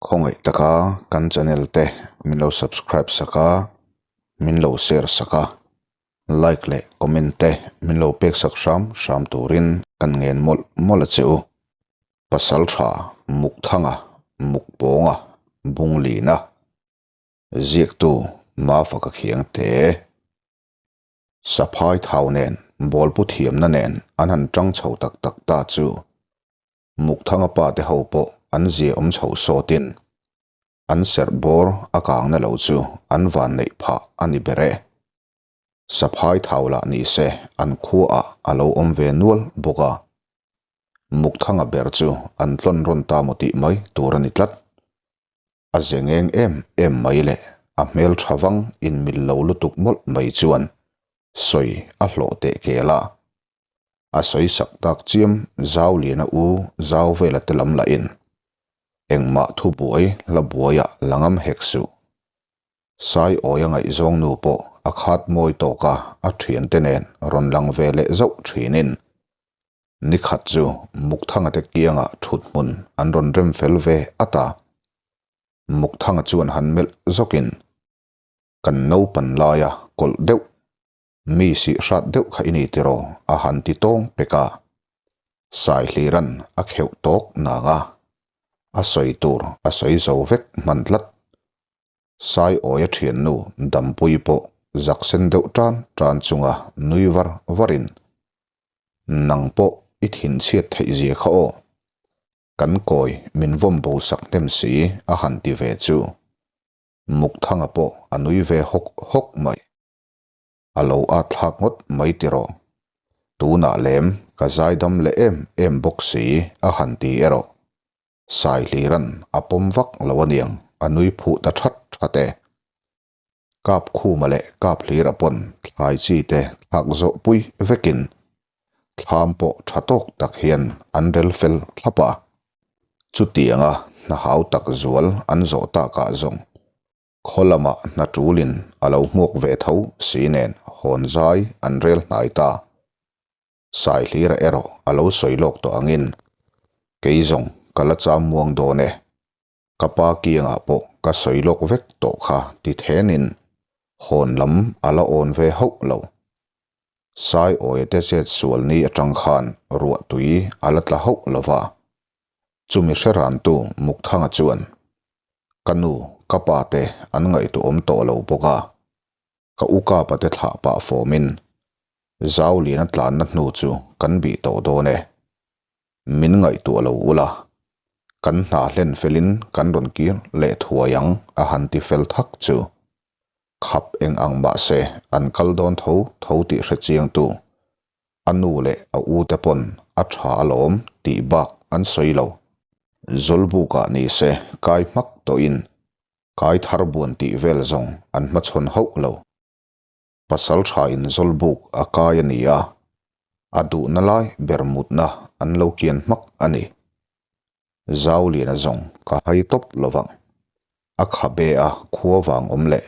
Khawngaih taka kan channel te min lo subscribe sak a, min lo share sak a, like leh comment te min lo pek sak hram hram turin kan ngen mawlh mawlh a che u. Pasal tha Mukthanga, Mukpawnga, Bunglina, Ziaktu Mafaka Khiangte. Saphai thau nen bawlpu thiamna nen an han tang chho tak tak ta chu Mukthanga pa te ho pawh an zia awm chho sawtin an serh bawr a kangna lo chu an van neih phah a ni ber e. Saphai thau lah ni se an khuaah a lo awm ve nual bawk a. Mukthanga ber chu an tlawn rawn ta maw tih mai tur a ni tlat. A ze ngeng em em mai leh a hmel tha vang inmil lo lutuk mawlh mai chuan sawi a hlawh teh kel a. A sawi sak tak chiam zau liana u zau vela te lam lahin engmah thu buai hla buaiah la ngam hek suh. Sai awi a ngaihzawng nu pawh a khat mawi tawk a, a thiante nen rawn lang ve leh zauh thinin Nikhat chu Mukthanga te kiangah thut hmun an rawn rem fel ve at a. Mukthanga chuan han melh zawkin, Kan naupan laia kawlh deuh, mi sih hrat deuh kha i ni tiraw? a han ti tawng pek a. Saihliran a kheuh tawk nang a, a sawi tur a sawi zo vek hman tlat. Saiawia thiannu Dampui pawh zak sen deuh tan tan chunga nui var varin, Nang pawh i thinchhiat theih zia kha aw. Kan kawi min vawm bo sak hnem si a han ti ve chu. Mukthanga pawh a nui ve hawk hawk mai. A lo at thlak ngawt mai tiraw. Tunah lem ka zaidam leh em em bawk si a han ti erawh. Saihliran a pawm vak lo aniang a nui phuh ta that that e. Kap khuma leh kap hlira pawn thlai chi te thlak zawh pui vekin thlam pawh tha tawk tak hian an rel fel thlap a. Chutianga hna hau tak zual an zawh takah zawng khaw lamah hna tulin a lo hmuak ve tho si nen hawn zai an rel hnai ta. Saihlira erawh a lo sawi lawk tawh angin, Kei zawng ka la cham muang dawn e. Ka pa kiangah pawh ka sawi lawk vek tawh kha ti thenin hawn lam a la awn ve hauh lo. Saiawia te chet sual ni atang khan ruah tui a la tla hauh lo va. Chumi hre rantu Mukthanga chuan, Ka nu, ka pa te an ngaihtuahawm tawh lo bawk a. Ka u kapa te thlah pah fawmin zau lian a tlanna hnu chu kan bih tawh dawn e. Min ngaihtuah lo ula, kan hna hlen felin kan rawn kir leh thuai ang a han ti fel thak chu. Khap eng ang mahse an kal dawn tho tho tih hre chiangtu a nu leh a u te pawn a tha alawm tih bak an sawi lo. Zawlbukah nise kai hmak tawhin Kai thar buan tih vel zawng an hmachhawn hauh lo. Pasal tha in zawlbuk a kai a ni a, a duhna lai ber mutna an lo kian hmak a ni. Zauliana zawng ka hai tawp lovang. A khabe a khua vang awm leh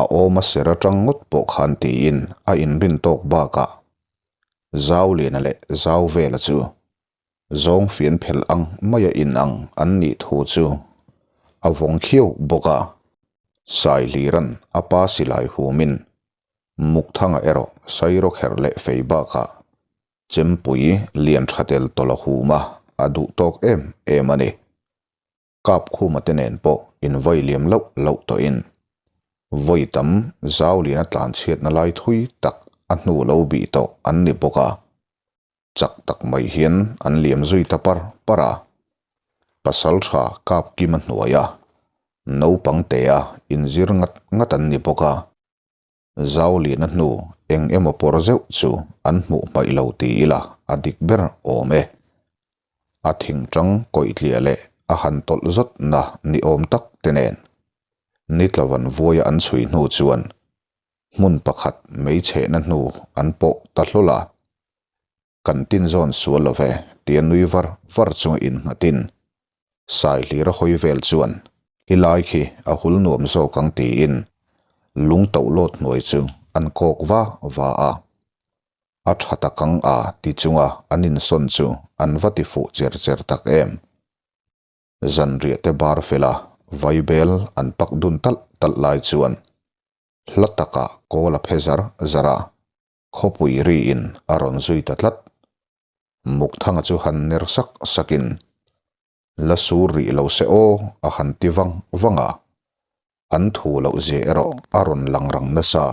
a awm a ser atang ngawt pawh khan tiin a inrin tawk bakah Zauliana leh Zauvela chu Zawng fian phel ang maia in ang an nih thu chu a vawng khiau bawk a. Saihliran a pa silai humin Mukthanga erawh Sairawkherh leh fei bakah chempui lian tha tel tawlh a hum a, a duh tawk em em a ni. Kapkhuma te nen pawh invai liam loh loh tawhin vawi tam zau lian a tlanchhiatna lai thui tak a hnu lo bih tawh an ni bawk a. Chak tak mai hian an liam zui ta par par a. Pasal tha Kapkima hnuaia naupang tea inzir ngat ngat an ni bawk a. Zau lian a hnu eng emaw pawr zeuh chu an hmuh hmaih lo ti ila a dik ber awm e. A thingtang kawih tliah leh a han tawlh zawt na ni awm tak te nen Nitlavan vuaia an chhui hnu chuan hmun pakhat mei chhehna hnu an pawh ta hlawl a. Kan tin zawn sual lo ve tia nui var var chunga innghatin Saihlir a hawi vel chuan i lai khi a hul nuam zawk ang tiin lung toh lawt hnuai chu an kawk va va a. A tha tak ang a ti chunga an insawn chu an va ti fuh cher cher tak em. Zanriah te bar fela vaibel an pak dun talh talh lai chuan hla takah kawl a phe zar zar a, khawpui riin a rawn zui ta tlat. Mukthanga chu han ner sak sakin La sur rih lo se aw a han ti vang vang a, an thu loh zia erawh a rawn lang rang nasa.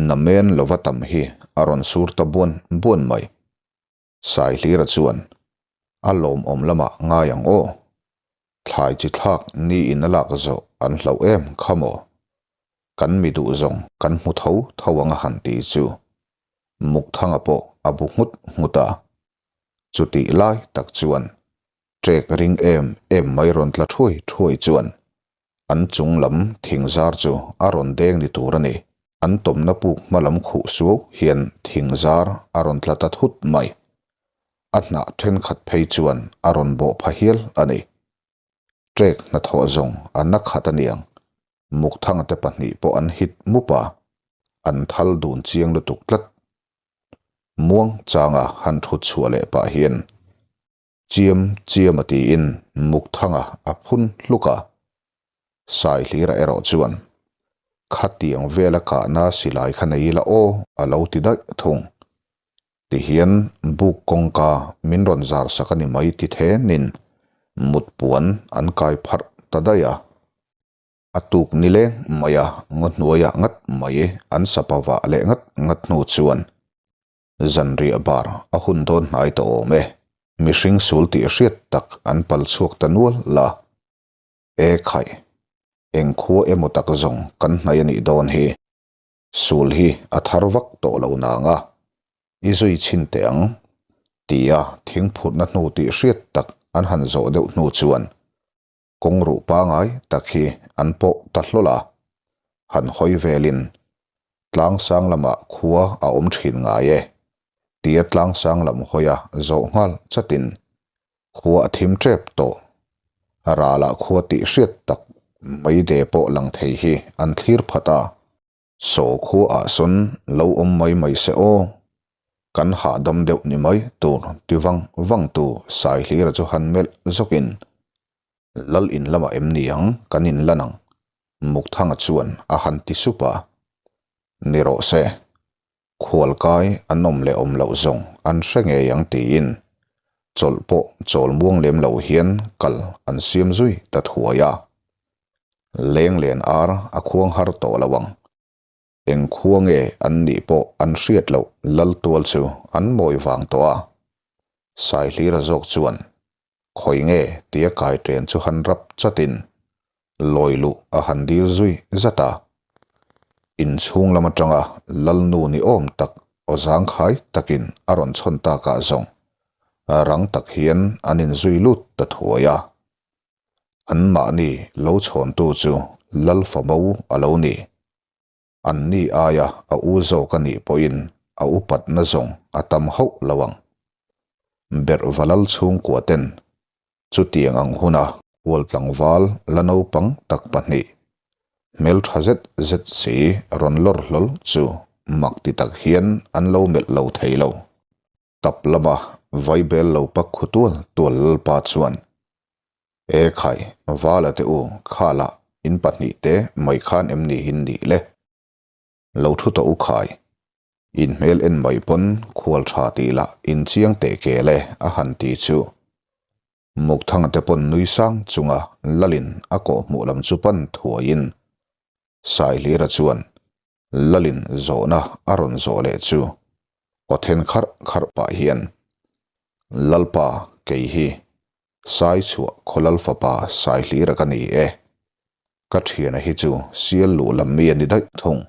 Namen lova tam hi a rawn sur ta buan buan mai. Saihlira chuan, A lawmawm lamah ngai ang aw. Thlai chi thlak niin a lak zawh an hlauh em kha maw? Kan mi duh zawng kan hmu tho tho ang a han ti chu Mukthanga pawh a bu nghut nghut a. Chutih lai tak chuan ṭek ring em em mai rawn tla thuai thuai chuan an chung lam thing zar chu a rawn deng ni tur a ni. An tawmna puk hma lam khuh suau hian thing zar a rawn tla ta thut mai. A hnah thenkhat phei chuan a rawn bawh pha hial a ni. Ṭek hnathawh zawng a na khat a niang. Mukthanga te pahnih pawh an hit mup a, an thal dun chiang lutuk tlat. Muang changa han thut chhuah leh pah hian chiam chiam a tiin Mukthanga a phun hluk a. Saihlira erawh chuan, Khatiang vela kahna silai kha nei ila aw a lo ti daih thung. Tihian buk kawngka min rawn zar sak a ni mai ti thenin mutpuan an kai pharh ta daih a. A tuk ni leng mai a, ngaw hnuaiah ngat mai an sapa vah leh ngat ngat hnu chuan zanriah bar a hun dawn hnai tawh awm e. Mihring sul tih hriat tak an pal chhuak ta nual la. E khaih, eng khua emaw tak zawng kan hnai a nih dawn hi. Sul hi a thar vak tawh lo nang a, i zui chhin teh ang, tia thingphurhna hnu tih hriat tak an han zawh deuh hnu chuan Kawng ruh pangai tak hi an pawh ta hlawl a, han hawi velin tlangsang lamah khua a awm thin ngai e tia tlangsang lam hawia zawh nghal chatin khua a thim tep tawh. Ralah khua tih hriat tak mai de pawh lang thei hi an thlir phat a. Saw khuaah sawn lo awm mai mai se aw, kan hahdam deuh ni mai tur ti vang vang tu Saihlira chu han melh zawkin, Lal in lamah em ni ang kan in lan ang, Mukthanga chuan a han ti sup a. Ni rawh se, khualkai an awm leh awm loh zawng an hre ngei ang tiin chawlh pawh chawl muang lem lo hian kal an siam zui ta thuai a. Leng len ar a khuang har tawh lo ang. Eng khua nge an nih pawh an hriat loh lal tual chu an mawi vang tawh a. Saihlira zawk chuan khawi nge tia kai ṭen chu han rap chatin lawi luh a han dil zui zat a. Inchhung lam aṭanga lalnu ni awm tak aw zangkhai takin a rawn chhawn takah zawng rang tak hian an inzui lut ta thuai a. Anmahni lo chhawntu chu Lalfamo a lo ni. Anni aia a u zawk a nih pawhin a upatna zawng a tam hauh lo ang. Berhva lal chhungkua ten chutiang ang huna hual tlangval la naupang tak pahnih hmeltha zet zet si rawn lawr hlawl chu mak ti tak hian an lo melh lo thei lo. Tap lama vaibel lo pak khu tual tual lalpa chuan, E khai, Vala te u, khala in pahnih te mai khan em ni hin nih le? Lo thu tawh u khai, in hmel en mai pawn khual tha tih lah in chiang teh kel e a han ti chu. Mukthanga te pawn nui sang chunga Lalin a kawhhmuh lam chu pan thuaiin Saihlira chuan Lalin zawhna a rawn zawh leh chu aw then kharh kharh pah hian, Lalpa, kei hi Saichhuah Khawlal fapa Saihlira ka ni e. Ka thiana hi chu sial luh lam mi a ni daih thung.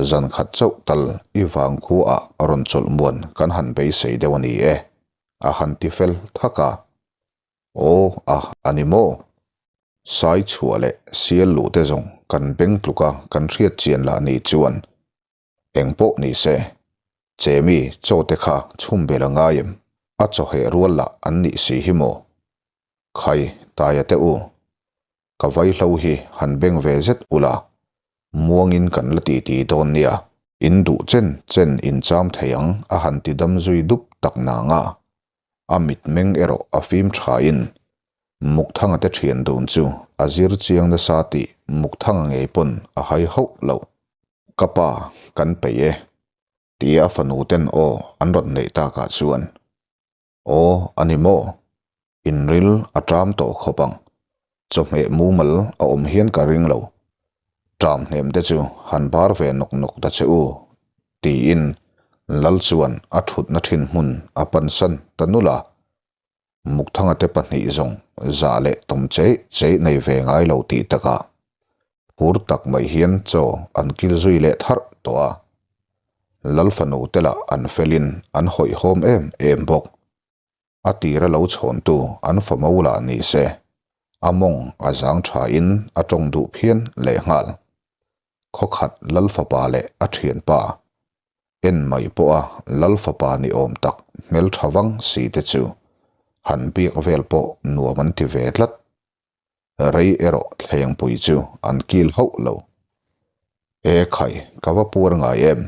Zan khat chauh tal i vangkhuaah rawn chawlh muan kan han beisei deuh a ni e, a han ti fel thak a. Aw a, a ni maw? Sai chhuah leh sial luh te zawng kan beng tluk a kan hriat chian lah ni chuan eng pawh ni se, Chemi chaw te kha chhum bel a ngai em? A chawheh rual lah an nih si hi maw? Khai, Taia te u, ka vaihlo hi han beng ve zet ula, muangin kan la titi dawn nia, in duh chen chen in cham thei ang a han ti dam zui dup tak nang a, a mitmeng erawh a fim thain. Mukthanga te thian dun chu a zir chiang nasa tih Mukthanga ngei pawn a hai hauh lo. Ka pa, kan peih e, tia a fanu ten aw an rawn neih takah chuan, Aw, a ni maw? Inril a ṭam tawh khawp ang. Chawhmeh mumal a awm hian ka ring lo. Ṭam hnem te chu han bar ve nawk nawk ta che u, tiin Lal chuan a ṭhutna ṭhin hmun a pansan ta nulh a. Mukthanga te pahnih zawng zah leh tawm cheih cheih nei ve ngai lo tih takah phur tak mai hian chaw an kil zui leh tharh tawh a. Lal fanu te lah an felin an hawihhawm em em bawk. A tira lo chhawntu an famo lah ni se, a mawng a zang thain a tawng duh phian lehnghal. Khawkhat Lal fapa leh a thianpa En mai pawha Lal fapa ni awm tak hmeltha vang si te chu han biak vel pawh nuam an ti ve tlat. Rei erawh thlengpui chu an kil hauh lo. E khai, ka va puar ngai em?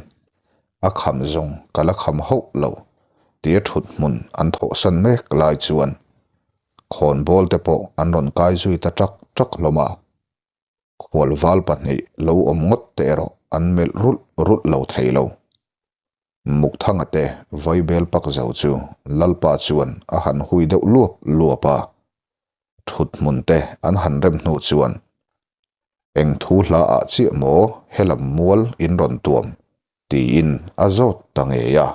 A kham zawng ka la kham hauh lo tia thut hmun an thawhsan mek lai chuan khawnbawl te pawh an rawn kai zui ta ṭak ṭak hlawm a. Khual val pahnih lo awm ngawt te erawh an melh rulh rulh lo thei lo. Mukthanga te vaibel pak zo chu Lalpa chuan a han hui deuh luap luap a, thut hmun te an han rem hnu chuan eng thu hla ah chiah maw helam mual in rawn tuam tiin a zawt ta ngei a.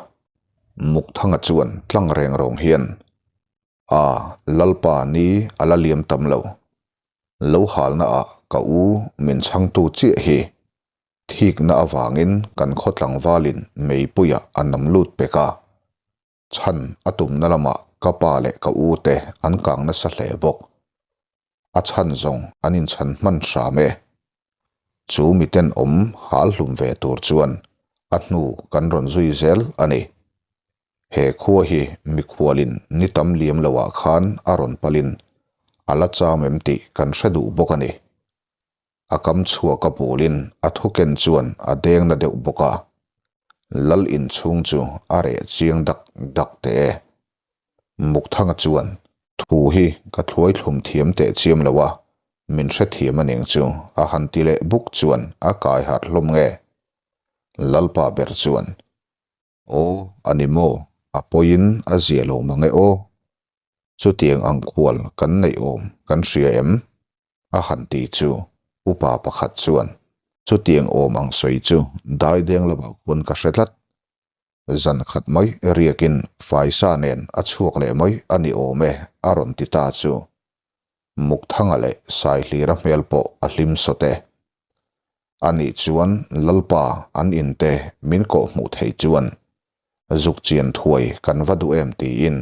Mukthanga chuan tlang reng rawng hian A, Lalpa ni a la liam tam lo. Lo halna ah ka u min chhangtu chiah hi thikna avangin kan khaw tlangvalin meipuiah a nam lut pek a, chhan a tumna lamah ka pa leh ka u te an kang nasa hle bawk. A chhan zawng an inchhan hman hram e. Chu miten awm hal hlum ve tur chuan a hnu kan rawn zui zel a ni. He khua hi mikhualin ni tam liam loah khan a rawn palin a la cham em tih kan hre duh bawk a ni. A kam chhuak a bulin a thuken chuan a deng na deuh bawk a, Lal inchhung chu a reh chiang dak dak teh e. Mukthanga chuan, Thu hi ka thluai thlum thiam teh chiam lo a, min hrethiam a ning chu a han ti leh buk chuan a kai harh hlawm nge? Lalpa ber chuan, Aw, a ni maw? A pawiin a zia lo mang e aw. Chutiang ang khual kan neih awm kan hria em? A han ti chu upa pakhat chuan, Chutiang awm ang sawi chu daideng lamah khuan ka hre tlat. Zan khat mai riakin faisa nen a chhuak leh mai a ni awm e a rawn ti ta chu. Mukthanga leh Saihlira hmel pawh a hlim sawt e. Anih chuan Lalpa an inte min kawh hmuh thei chuan zuk chian thuai kan va duh em tiin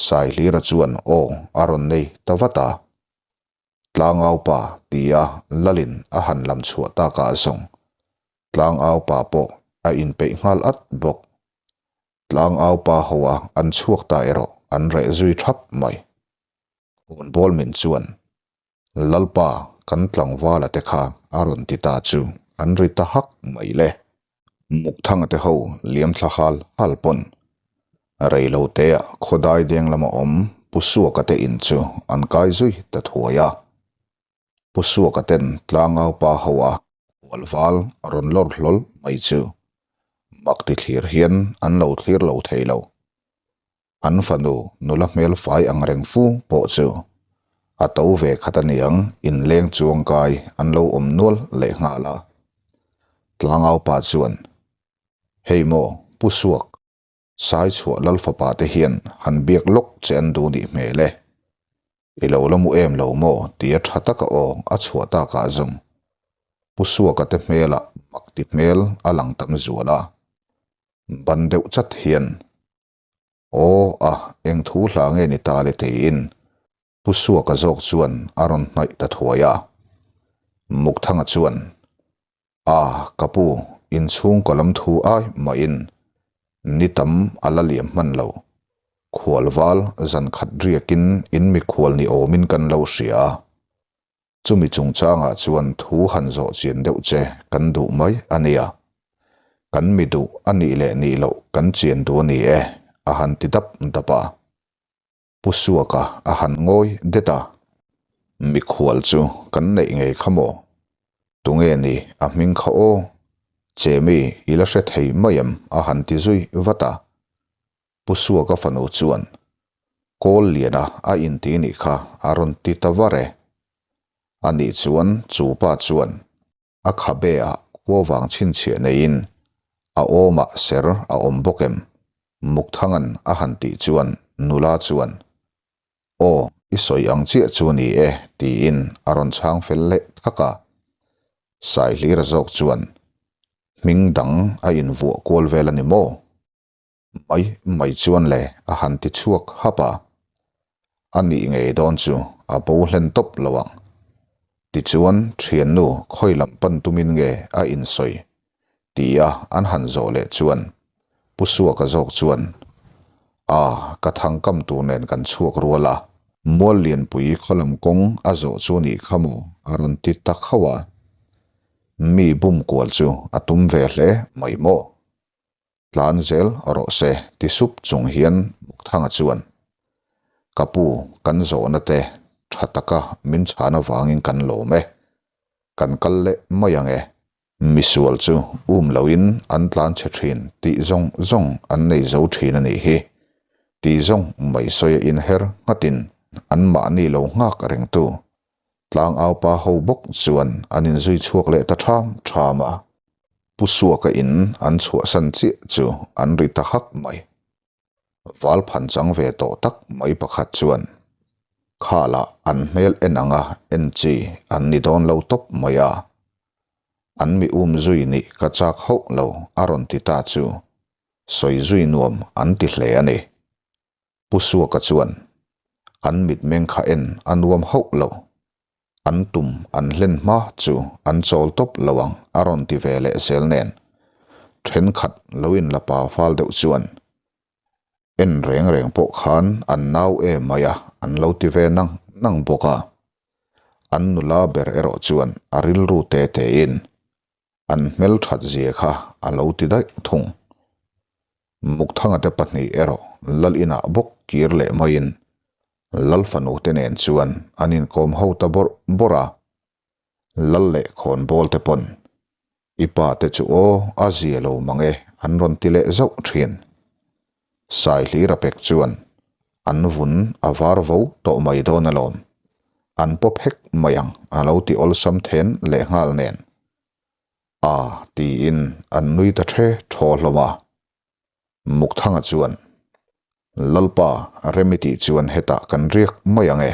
Saihlira chuan aw a rawn nei ta vat a. Tlangaupa tia Lalin a han lam chhuah takah zawng Tlangaupa pawh a inpeih nghal at bawk. Tlangaupa hoa an chhuak ta erawh an reh zui thap mai. Khawnbawl min chuan Lalpa kan tlangvala te kha a rawn ti ta chu an ri ta hak mai le. Mukthanga te ho liam thla hal hal pawn reilotea khawdai deng lama awm Pu Suaka te in chu an kai zui ta thuai a. Pu Suaka ten tlangau pa ho a hualval rawn lawr hlawl mai chu mak ti thlir hian an lo thlir lo thei lo. An fanu nula hmel fai ang reng fu pawh chu a to ve khat aniang inleng chuang kai an lo awm nual leh nghal a. Tlangau pa chuan, Hei maw Pu Suak, Saichhuah Lal fapa te hian han biak lawk che an duh nih hmel e. I lo la mu em lo maw tia tha taka aw a chhuah takah zawng Pu Suaka te hmelah mak ti hmel a lang tam zual a. Ban deuh chat hian Aw a, eng thu hla nge ni ta le tiin Pu Suaka zawk chuan a rawn hnaih ta thuai a. Mukthanga chuan, A, ka pu, inchhungkaw lam thu ai mahin ni tam a la liam hman lo. Khualval zan khat riakin in mikhual ni awmin kan lo hria a. Chumi chungchangah chuan thu han zawh chian deuh che kan duh mai a nia. Kan mi duh a nih leh nih loh kan chian duh a ni e, a han ti dap dap a. Pu Suaka a han ngawi det a. Mikhual chu kan neih ngei kha maw? Tunge ni a hming kha aw? Chemi i la hre thei mai em? a han ti zui vat a. Pu Suaka fanu chuan, Kawl liana a inti nih kha a rawn ti ta var e. Anih chuan chu pa chuan a khabe ah khua vang chhinchhiah neiin a awmah ser a awm bawk em? Mukthanga'n a han tih chuan nula chuan, Aw, i sawi ang chiah chu a ni e, tiin a rawn chhang fel leh thak a. Saihlira zawk chuan, Hming dang a invuah kual vel a ni maw? Mai mai chuan le a han ti chhuak hap a, a nih ngei dawn chu a bo hlen tawp lo ang. Tichuan thiannu khawi lam pan tumin nge a insawi tia an han zawh leh chuan Pu Suaka zawk chuan A, ka thangkam tur nen kan chhuak rual a, Mual Lianpui khaw lam kawng a zawh chu nih kha maw a rawn ti ta khauh a, mi bum kual chu a tum ve hle mai maw? Tlan zel rawh se ti sup chung hian Mukthanga chuan, Ka pu, kan zawhna te tha taka min chhan avangin kan lawm e. Kan kal leh mai ang e. Misual chu um loin an tlan chhe thin tih zawng zawng an nei zo thin a nih hi. Ti zawng mai sawi a inher nghatin anmahni lo nghak rengtu Tlangaupa ho bawk chuan an inzui chhuak leh ta ṭham ṭham a. Pu Suaka in an chhuahsan chiah chu an ri ta hak mai. Val phan chang ve tawh tak mai pakhat chuan Khalah an hmel en anga en chi an ni dawn lo tawp mai a. An mi um zui nih ka chak hauh lo a rawn ti ta chu sawi zui nuam an ti hle a ni. Pu Suaka chuan, An mitmeng kha en a nuam hauh lo. An tum an hlen hma chu an chawl tawp lo ang a rawn ti ve leh zel nen. Thenkhat lo in la pa fal deuh chuan, En reng reng pawh khan an nau e mai a an lo ti ve nang nang bawk a. An nula ber erawh chuan a rilru te tein an hmelthat zia kha a lo ti daih thung. Mukthanga te pahnih erawh Lal inah bawk kir leh maiin Lal fanu te nen chuan an inkawm ho ta bawrh bawrh a. Lal leh khawnbawl te pawn i pa te chu aw a zia lo mang e an rawn ti leh zauh thin. Saihlira pek chuan an vun a var vo tawh mai dawn alawm, an pawp hek mai ang a lo ti awlsam then leh nghal nen. A tiin an nui ta ṭhe ṭhaw hlawm a. Mukthanga chuan, Lalpa, rem i tih chuan hetah kan riak mai ang e.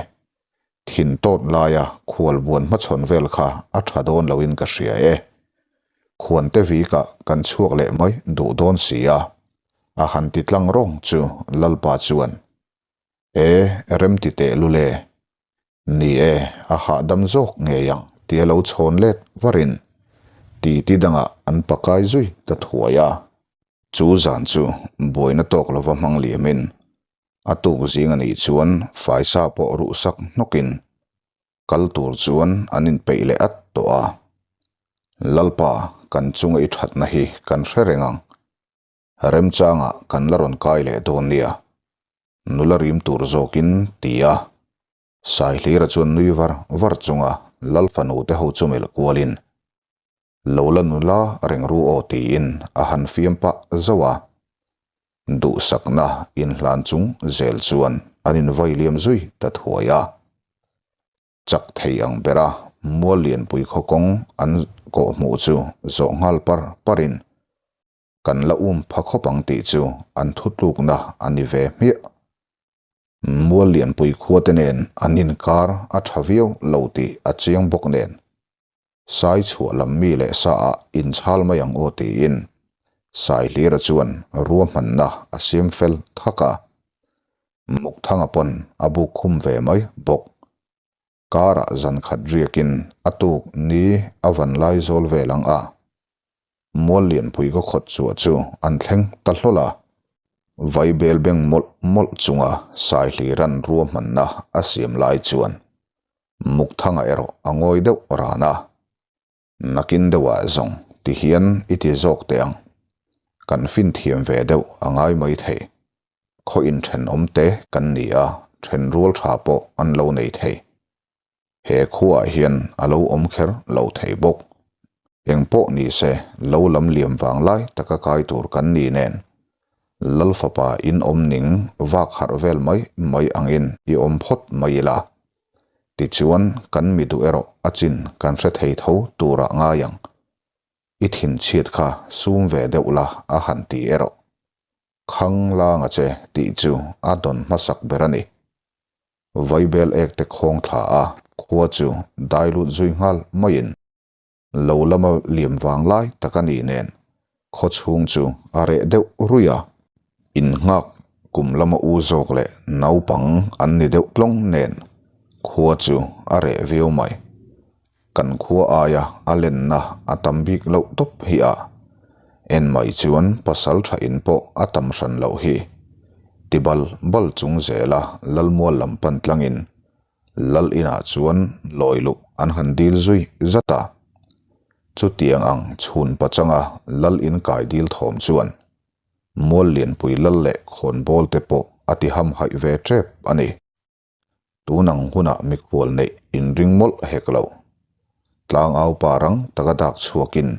Thin tawt laia khualbuan hmachhawn vel kha a ṭha dawn loin ka hria e. Khuante vikah kan chhuak leh mai duh dawn si a, a han ti tlang rawng chu Lalpa chuan, E, rem ti teh lul e. Ni e, a hahdam zawk ngei ang tia lo chhawn let varin titi dangah an pakai zui ta thuai a. Chu zan chu buaina tawk lova hmang liamin a tuk zing a nih chuan faisa pawh ruhsak hnawkin kal tur chuan an inpeih leh at tawh a. Lalpa, kan chunga i thatna hi kan hre reng ang. Remchangah kan la rawn kai leh dawn nia. Nula rim tur zawkin ti a. Saihlira chuan nui var var chunga Lal fanu te ho chu melh kualin, Lo la nula reng ru aw tiin a han fiam pah zauh a. Duhsakna inhlan chung zel chuan an invai liam zui ta thuai a. Chak thei ang bera mual lianpui khaw kawng an kawhhmuh chu zawh nghal par parin kan la um pha khawp ang tih chu an thutlukna a ni ve hmiah. Mual lianpui khuate nen an inkar a tha viau lo tih a chiang bawk nen, Sai chhuah lam mi leh sa ah inchhal mai ang aw tiin Saihlira chuan ruahmanna a siam fel thak a, Mukthanga pawn a buk khum ve mai bawk. Karah zan khat riakin a tuk ni a van lai zawl vel ang a, Mual lianpui ka khawt chhuah chu an thleng ta hlawl a. Vaibel beng mawlh mawlh chunga Saihliran ruahmanna a siam lai chuan Mukthanga erawh a ngawi deuh ran a. Nakin deuhah zawng ti hian i ti zawk teh ang. Kan fin thiam ve deuh a ngai mai thei. Khaw inthenawm te kan ni a, thenrual tha pawh an lo nei thei. He khuaah hian a lo awm kher lo thei bawk. Eng pawh ni se, lo lam liam vang lai taka kai tur kan ni nen, Lal fapa in awm ning vak harh vel mai mai angin i awm phawt mai ila. Tichuan, kan mi duh erawh a chin kan hre thei tho turah ngai ang. I thinchhiat kha sum ve deuh la a han ti erawh. Khang langa che tih chu a dawn hmasak ber a ni. Vaibel ek te khawng thla a, khua chu dai lut zui nghal maiin lo lama liam vang lai tak a nih nen khaw chhung chu a reh deuh ruih a. Innghak kum lama u zawk leh naupang an ni deuh tlawng nen khua chu a reh viau mai. Kan khua aia a lenna a tam bik loh tawp hi a, en mai chuan pasal tha in pawh a tam hran loh hi. Ti bal bal chung zela Lalmual lam pan tlangin Lal inah chuan lawi luh an han dil zui zat a. Chutiang ang chhun pachanga Lal in kai dil thawm chuan Mual Lianpui Lal leh Khawnbawl te pawh a ti hamhaih ve tep a ni. Tun ang hunah mikhual neih inring mawlh hek lo. Tlangau pa rang taka dak chhuakin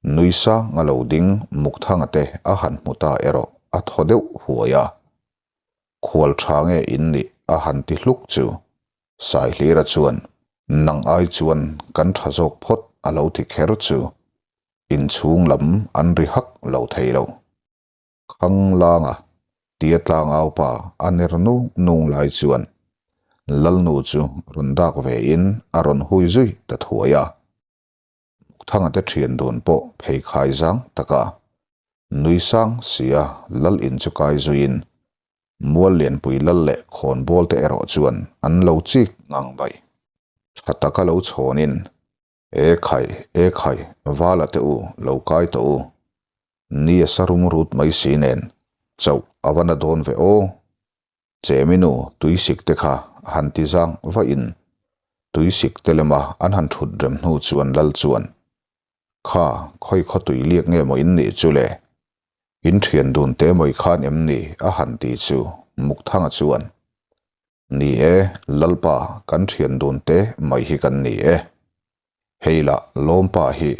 nui sang a lo ding Mukthanga te a han hmu ta erawh a thaw deuh huai a. Khual tha nge in nih a han ti hluk chu Saihlira chuan nang ai chuan kan tha zawk phawt a lo ti kher chu inchhung lam an ri hak lo thei lo. Khang langa tia tlangau pa a ner nung nung lai chuan Lalnu chu rawn dak ve in a rawn hui zui ta thuai a. Mukthanga te thian dun pawh pheikhai zang taka nui sang sia Lal in chu kai zuiin Mual Lianpui Lal leh Khawnbawl te erawh chuan an lo chik ngang mai. Tha taka lo chhawnin E khai, e khai, vala te u, lo kai tawh u. Ni a sa rum rut mai si nen, chauh a va na dawn ve aw. Cheminu tuisik te kha han ti zang vahin tuisik te lema an han thut rem hnu chuan lal chuan, Kha, khawi khaw tui liak nge maw in nih chu le? In thian dun te mawi khan em ni? a han ti chu Mukthanga chuan, Ni e, Lalpa, kan thian dun te mai hi kan ni e. Hei lah, Lawmpa hi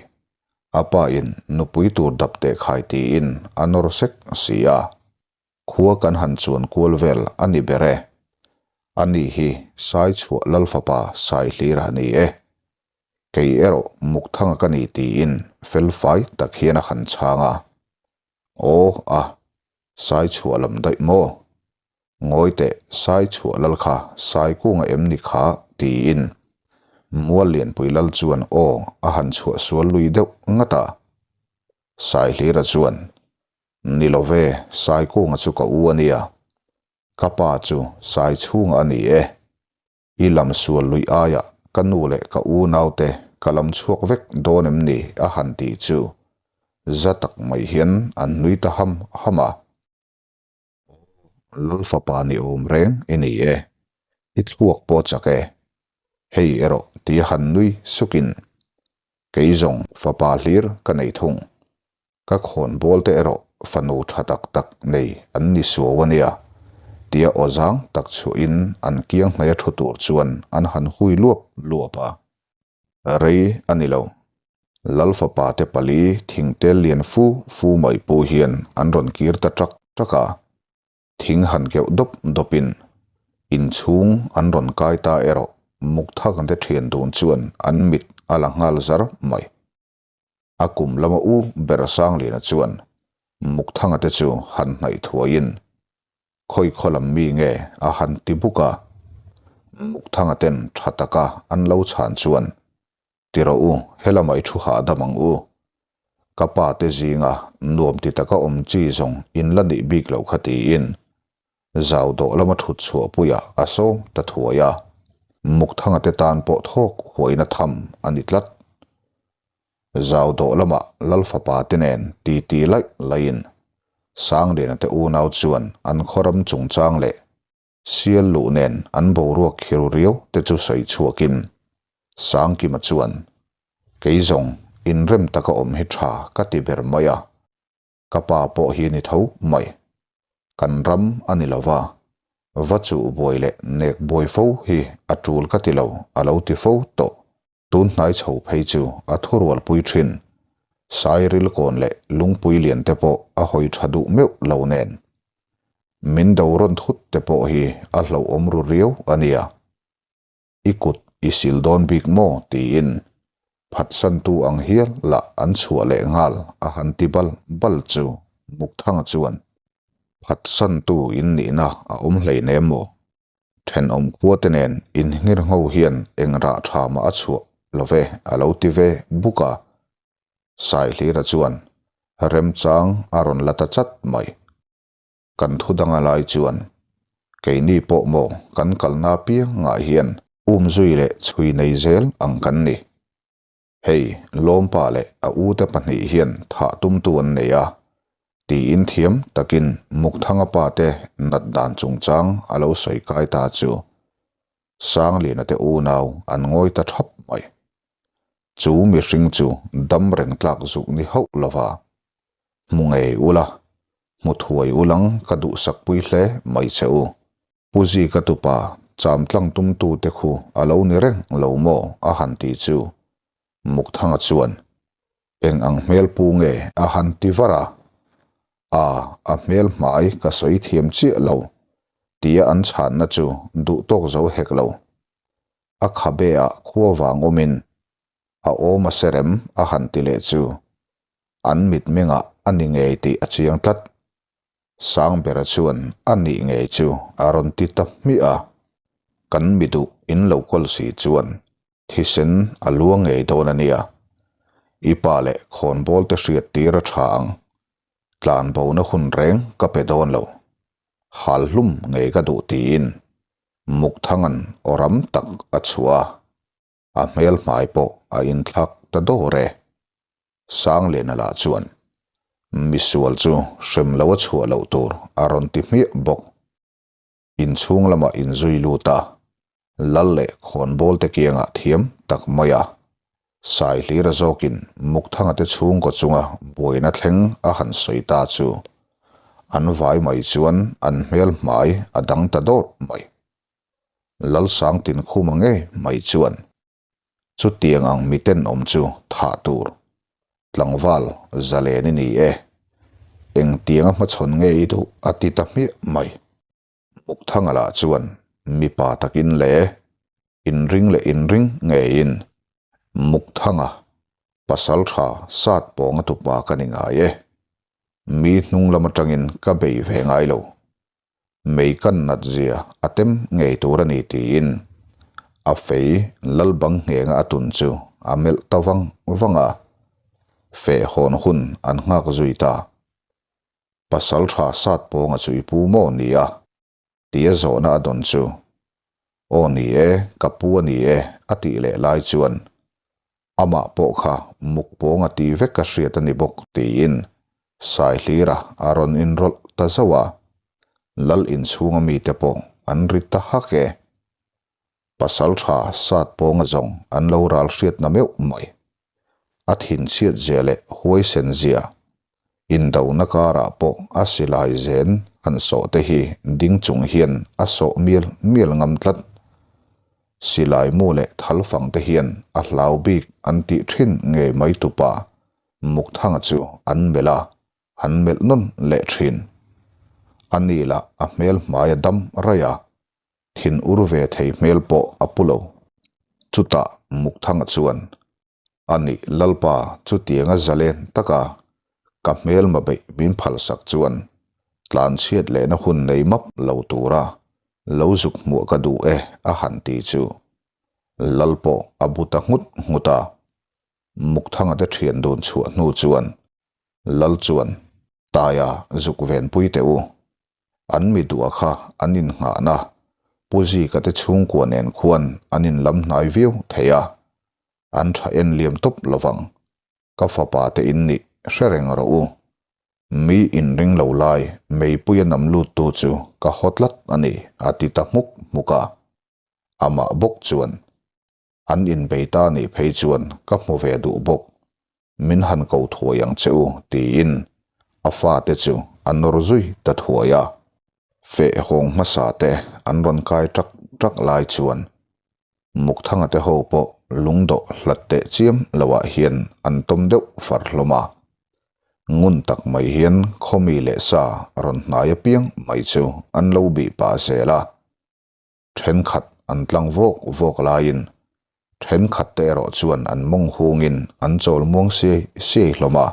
a pa in nupui tur dap teh khai tiin a nawr sek si a. Khua kan han chuan kual vel a ni ber e. A ni hi Saichhuah Lalfapa Saihlir a ni e. Kei erawh Mukthanga ka ni tiin felfai tak hian a han chhang a. Aw a, Saichhuah lam daih maw? Ngawi teh, Sai chhuah lal kha Sai kunga em ni kha? tiin Mual Lianpui lal chuan aw a han chhuah sual lui deuh ngat a. Sai Hlira chuan, Ni lo ve, Sai kunga chu ka u a nia. Ka pa chu Sai chhunga a ni e. I lam sual lui aiah ka nu leh ka unaute ka lam chhuak vek dawn em ni? a han ti chu za tak mai hian an nui ta ham ham a. Lal fapa ni awm reng i ni e, i thluak pawh chak e. Hei erawh ti a han nui sukin, Kei zawng fapa hlir ka nei thung. Ka khawn bawl te erawh fanu tha tak tak nei an ni suau a nia, tia aw zang tak chhuahin an kiang hnaia thu tur chuan an han hui luap luap a. Rei a ni lo. Lal fapa te pali thingtel lian fu fu mai pu hian an rawn kir ta ṭak ṭak a. Thing han keuh dawp dawpin inchhung an rawn kai ta erawh Mukthak te ṭhian dun chuan an mit a la nghal zar mai. A kum lama u ber Sangliana chuan Mukthanga te chu han hnaih thuaiin Khawi khaw lam mi nge a han ti buk a, Mukthanga ten tha taka an lo chhan chuan, Ti rawh u, helama i thu hahdam ang u. Ka pa te zinga nuam ti taka awm chi zawng in la nih bik loh kha tiin zau dawh lama thut chhuah puiah a sawm ta thuai a, Mukthanga te tan pawh thawk huaina tham a ni tlat. Zau dawh lamah Lal fapa te nen titi laih laihin Sangliana te unau chuan an khawram chungchang leh sial luh nen an boruak khiru riau te chu sawi chhuakin Sangkima chuan, Kei zawng inrem taka awm hi tha ka ti ber mai a, ka pa pawh hi ni tho mai. Kan ram a ni lo va. Va chuh buai leh nek buai fo hi a tul ka ti lo, a lo ti fo tawh. Tun hnai chho phei chu a thurualpui thin. Sairil kawn leh lungpui lian te pawh a hawi tha duh meuh lo nen. Min do rawn thut te pawh hi a hlauhawm ru riau a nia. I kut i sil dawn bik maw? tiin phatsantu ang hial lah an chhuah leh nghal a han ti bal bal chu Mukthanga chuan phatsantu in nihna a awm hleinem maw? Thenawm khuate nen inngirngho hian eng rah tha mah a chhuah lo ve a lo ti ve buk a. Saihlira chuan remchang a rawn la ta chat mai. Kan thu danga lai chuan keini pawh maw kan kalna apiangah hian umzui leh chhui nei zel ang kan ni. Hei, Lawmpa leh a ute pahnih hian thah tumtu an nei a, tiin thiam takin Mukthanga pa te nat dan chungchang a lo sawi kai ta chu Sangliana te unau an ngawi ta thap mai. Chu mihring chu dam reng tlak zuk ni hauh lova hmu ngei ula, hmu thuai ulang ka duhsakpui hle mai che u. Pu Zika tupa cham tlang tumtu te khu a lo ni reng lo maw a han ti chu Mukthanga chuan eng ang hmel pu nge a han ti var a, a a hmel hmai ka sawi thiam chiah lo tia an chhanna chu duh tawk zo hek lo. A khabe ah khua vang awmin a awm a serem a han ti leh chu an mitmengah a ni ngei tih a chiang tlat. Sangbera chuan a nih ngei chu a rawn ti ta hmiah a, kan mi duh in lo kawl si chuan thisen a luang ngei dawn a nia. I pa leh khawnbawl te hriat tir a tha ang. Tlan bona hun reng ka pe dawn lo. Hal hlum ngei ka duh tiin Mukthanga'n aw ram tak a chhuah a. A hmel hmai pawh a inthlak ta dawr e. Sangliana lah chuan misual chu hrem lo a chhuah loh tur a rawn ti hmiah bawk. Inchhung lamah inzui lut a, lal leh khawnbawl te kiangah thiam tak mai a. Saihlira zawkin Mukthanga te chhungkaw chunga buaina thleng a han sawi ta chu an vai mai chuan an hmel hmai a dang ta dawrh mai. Lalsang Tinkhuma ngei mai chuan chutiang ang miten awm chu thah tur tlangval zalen i ni e, engtianga hmachhawn nge i duh a ti ta hmiah mai. Mukthanga lah chuan mipa takin le inring leh inring ngeiin Mukthanga pasal tha sat pawnga tupa ka ni ngai e, mi hnung lam atangin ka bei ve ngai lo. Mei kan nat zia a tem ngei tur a ni tiin a fei lal bang nghenga a tun chu a melh ta vang vang a, feh hawn hun an nghak zui ta. Pasal tha sat pawnga chu i pu maw ni a? tia zawhna a dawn chu Aw ni e, ka pu a ni e a tih leh lai chuan Amah pawh kha muk pawng a ti vek ka hriat a ni bawk tiin Saihlira a rawn inrawlh ta zauh a, Lal inchhunga mite pawh an ri ta hak e. Pasal tha sat pawnga zawng an lo ral hriatna meuh mai. A thinchhiat zia leh huaisen zia indona karah pawh a silai zen han sawh te hi ding chung hian a sawh mial mial ngam tlat. Silai mu leh thal fang te hian a hlau bik an tih thin ngei mai tupa Mukthanga chu an melh a, an melh nawn leh thin. A ni lah a hmel hmai a dam raih a, thin ur ve thei hmel pawh a pu lo. Chutah Mukthanga chuan A nih Lalpa chutianga zalen taka ka hmelma beih min phalsak chuan tlanchhiat lehna hun nei map lo tura lo zuk hmuah ka duh e a han ti chu Lal pawh a bu ta nghut nghut a. Mukthanga te thian dun chhuah hnu chuan Lal chuan Taia zuk venpui teh u. An mi duah kha an innghahna Pu Zika te chhungkua nen khuan an inlam hnai viau thei a, an tha en liam tawp lovang. Ka fapa te in nih hre reng rawh u. Mi inring lo lai meipuia nam lut tu chu ka haw tlat a ni a ti ta hmuk hmuk a. Amah bawk chuan an inbei ta nih phei chuan ka hmu ve duh bawk. Min han ko thuai ang che u tiin a fate chu a nawr zui ta thuai a. Feh hawng hmasa te an rawn kai ṭak ṭak lai chuan Mukthanga te ho pawh lungdawh hlat teh chiam loah hian an tawm deuh far hlawm a. Ngun tak mai hian khawmi leh sa rawn hnai apiang mai chu an lo bih pah zel a. Thenkhat an tlang vawk vawk laiin thenkhat te erawh chuan an mawng hungin an chawl muang siai siai hlawm a.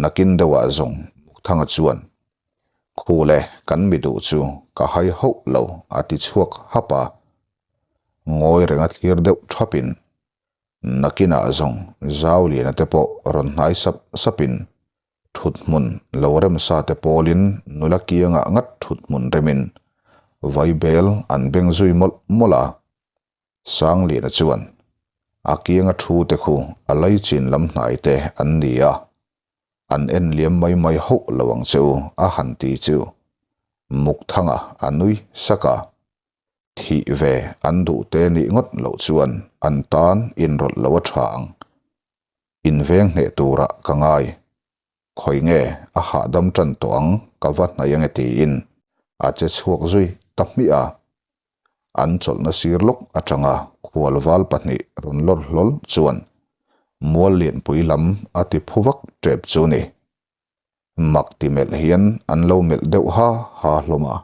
Nakin deuhah zawng Mukthanga chuan, Khule, kan mi duh chu ka hai hauh lo a ti chhuak hap a. Ngawi renga thlir deuh thapin nakinah zawng Zauliana te pawh rawn hnai sap sapin thut hmun lo remsa te pawlin nula kiangah ngat thut hmun remin vaibel an beng zui mawlh mawlh a. Sangliana chuan a kianga thu te khu a laichin lam hnai te an ni a, an en liam mai mai hauh lo ang che u a han ti chu Mukthanga a nui sak a, thih ve an duh te nih ngawt loh chuan an tan inrawlh lo a tha ang. Inveng hneh turah ka ngai. Khawi nge a hahdam tan tawh ang ka va hnaih ange tiin a che chhuak zui ta hmiah a. An chawlhna sir lawk atanga khual val pahnih rawn lawr hlawl chuan mual lianpui lam a ti phu vak tep chu ni. Mak ti melh hian an lo melh deuh ha ha hlawm a.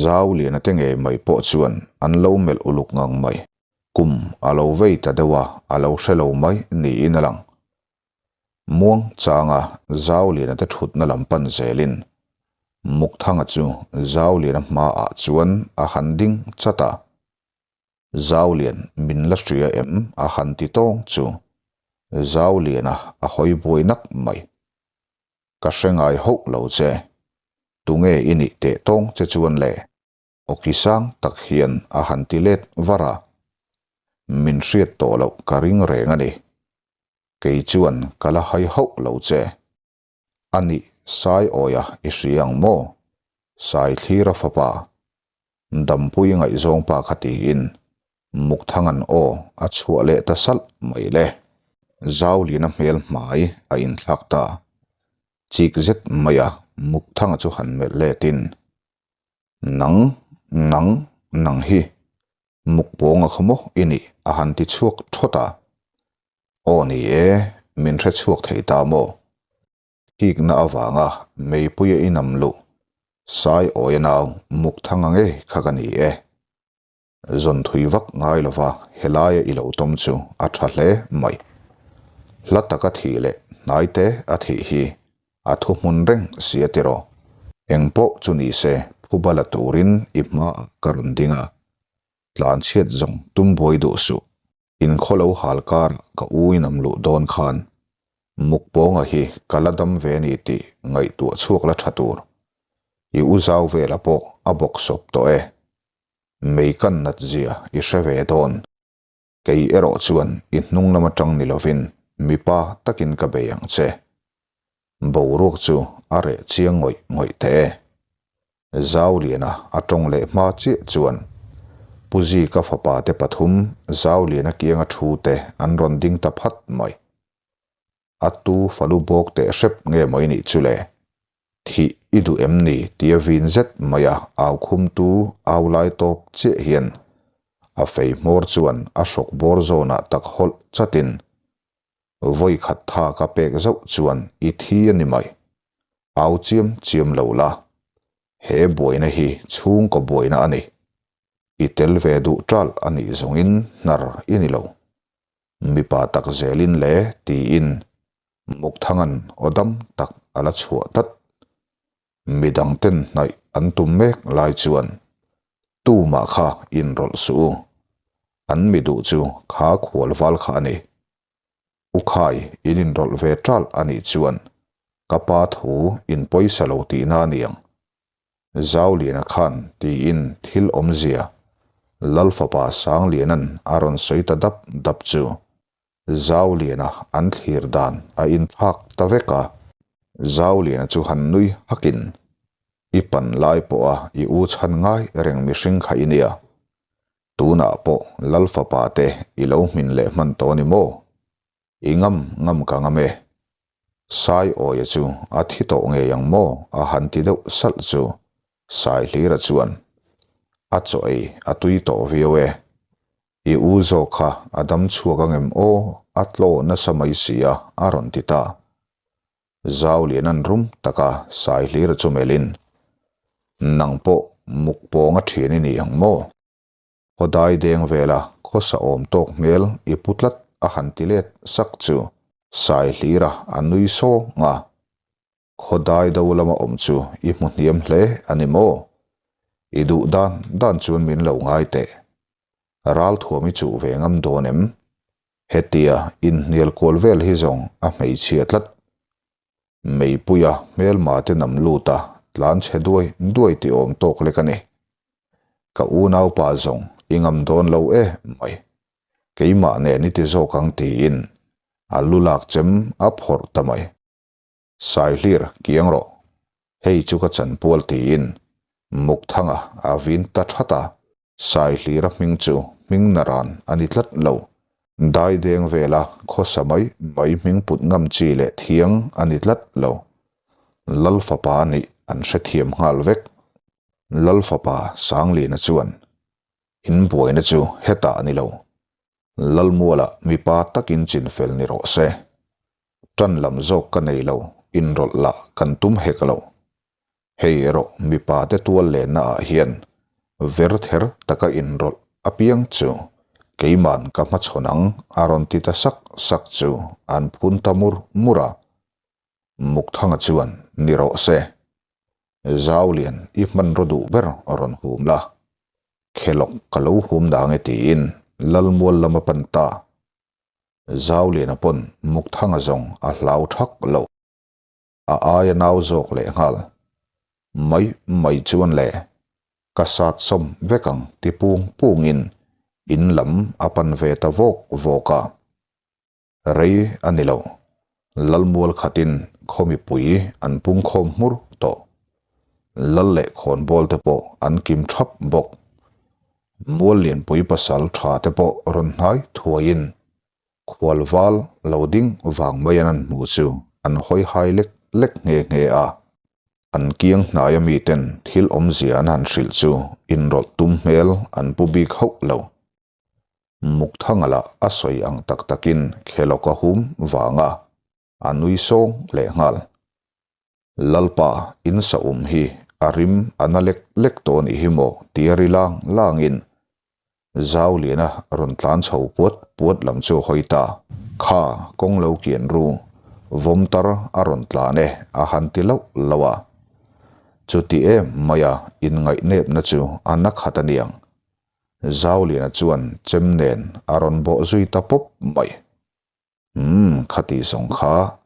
Zau liana te ngei mai pawh chuan an lo melh uluk ngang mai. Kum a lo vei ta deuh a, a lo hre lo mai niin a lang. Muang changa Zauliana te thutna lam pan zelin Mukthanga chu Zauliana hmaah chuan a han ding chat a. Zaulian min la hria em a han ti tawng chu Zauliana a hawi buai nak mai. Ka hre ngai hauh lo che. Tunge i nih teh tawng che chuan le? Awki sang tak hian a han ti let var a, Min hriat tawh loh ka ring reng a ni. Kei chuan ka la hai hauh lo che. A nih Saiawia i hria ang maw? Saithlira fapa, Dampui ngaihzawng pa kha tiin Mukthangan aw a chhuah leh ta salh mai le. Zaulina hmel hmai a inthlak ta. Chik zet maia Mukthanga chu han melh letin Nang, nang, nang hi mukpawnga kha maw i nih a han ti chhuak thawt a. Aw ni e, min hre chhuak thei ta maw? Hikna avanga meipuia i nam luh Saiawia nau mukthanga ngei kha ka ni e. Zawn thui vak ngai lova helaia i lo tawm chu a tha hle mai. Hla taka thih leh hnai te a thih hi a thu hmun reng si a tiraw. Eng pawh chu ni se phuba la turin i hmaah ka rawn ding a, tlanchhiat zawng tum buai duh suh. Inkhaw lo hal karah ka u in am luh dawn khan Mukpawnga hi ka la dam ve ni tih ngaihtuah chhuak la tha tur. I u zau vela pawh a bawk sawp tawh e. Mei kan nat zia i hre ve dawn. Kei erawh chuan i hnung lam atang ni lovin mipa takin ka bei ang che. Boruak chu a reh chiang ngawih ngawih teh e. Zauliana a tawng leh hma chiah chuan Pu Zika fapa te pathum Zauliana kianga thu te an rawn ding ta phat mai. A tu falu bawk teh hrep nge maw i nih chu le? Thih i duh em ni tia vin zet maia au khumtu au lai tawp chiah hian a fei hmawr chuan a hrawk bawr zawnah tak hawlh chatin Vawi khat tha ka pek zauh chuan i thi a ni mai. Au chiam chiam lo la. He buaina hi chhungkaw buaina a ni. I tel ve duh ṭalh a nih zawngin hnar i ni lo. Mipa tak zelin le tiin Mukthanga'n aw dam tak a la chhuah tlat. Midang ten hnaih an tum mek lai chuan tumah kha inrawlh suh u. An mi duh chu kha khual val kha a ni. U Khai, in inrawlh ve ṭalh a nih chuan ka pa thu in pawisa lo tihna a niang. Zauliana khan tiin thil awmzia Lalfapa Sangliana'n a rawn sawi ta dap dap chu Zauliana an thlir dan a inthlak ta vek a. Zauliana chu han nui hakin, I pan lai pawha i u chhan ngai reng mihring kha i nia. Tunah pawh Lal fapa te i lo hmin leh hman tawh ni maw? I ngam ngam ka ngam e. Saiawia chu a thi tawh ngei ang maw? a han ti deuh salh chu. Saihlira chuan, A chaw ei a tui tawh viau e. I u zawk kha a dam chhuak ang em aw, a tlaw nasa mai si a, a rawn ti ta. Zau lian an rum taka Saihlira chu melhin, Nang pawh muk pawnga ṭhian i ni ang maw? Khawdai deng vela khawsa awm tawk hmel i pu tlat a han ti let sak chu Saihlira a nui sawng a. Khawdai do lama awm chu i hmu hniam hle a ni maw? I duh dan dan chuan min lo ngai teh. Ralthuam i chuh ve ngam dawn em? Hetia inhnial kual vel hi zawng a hmeichhia tlat. Meipuia hmelma te nam lut a tlan chhe duai duai tih awm tawk lek a ni. Ka unaupa zawng i ngam dawn lo e mai. Keimah nen i ti zawk ang tiin a lu lak chem a phawrh ta mai. Saihlir kiang rawh, hei chu ka chanpual tiin Mukthanga a vin ta that a, Saihlira hming chu hming naran a ni tlat lo. Daideng vela khawsa mai mai hming put ngam chi leh thiang a ni tlat lo. Lal fapa nih an hrethiam nghal vek. Lal fapa Sanglina chuan, In buaina chu hetah a ni lo. Lalmualah mipa takin chinfel ni rawh se. Tan lam zawk ka nei lo, inrawlh lah kan tum hek lo. Hei erawh mipa te tual lenna ah hian ver ther taka inrawlh apiang chu keiman ka hmachhawn ang a rawn ti ta sak sak chu an phun ta mur mur a. Mukthanga chuan ni rawh se. Zaulian i hmanraw duh ber rawn hum la. Khelawk ka lo hum dang e tiin Lalmual lam a pan ta. Zauliana pawn Mukthanga zawng a hlau thak lo. A aia nau zawk leh nghal. Mai mai chuan le, ka sat sawm vek ang ti pung pungin in lam a pan ve ta vawk vawk a. Rei a ni lo, Lalmual khatin khaw mipui an pungkhawm hmur tawh. Lal leh khawnbawl te pawh an kim thap bawk. Mual lianpui pasal tha te pawh rawn hnai thuaiin Khual val lo ding vang mai an an hmu chu an hawi hai lek lek nghe nghe a. An kiang hnaia miten thil awmzia an han hrilh chu inrawlh tum hmel an pu bik hauh lo. Mukthanga lah a sawi ang tak takin Khelawka hum vanga a nui sawng leh nghal. Lalpa in sa um hi a rim a na lek lek tawh anih hi maw tia ri lang langin Zauliana rawn tlan chho puat puat lam chu a hawi ta. Kha kawng lo kian ru, vawm tar a rawn tlan e a han ti loh loh a. Chuti em maia inngaihnepna chu a na khat aniang. Zauliana chuan chem nen a rawn bawh zui ta pawp mai. Umm, khati zawng kha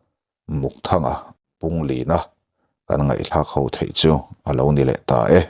Mukthanga Punglina kan ngaihthlak ho theih chu a lo ni leh ta e.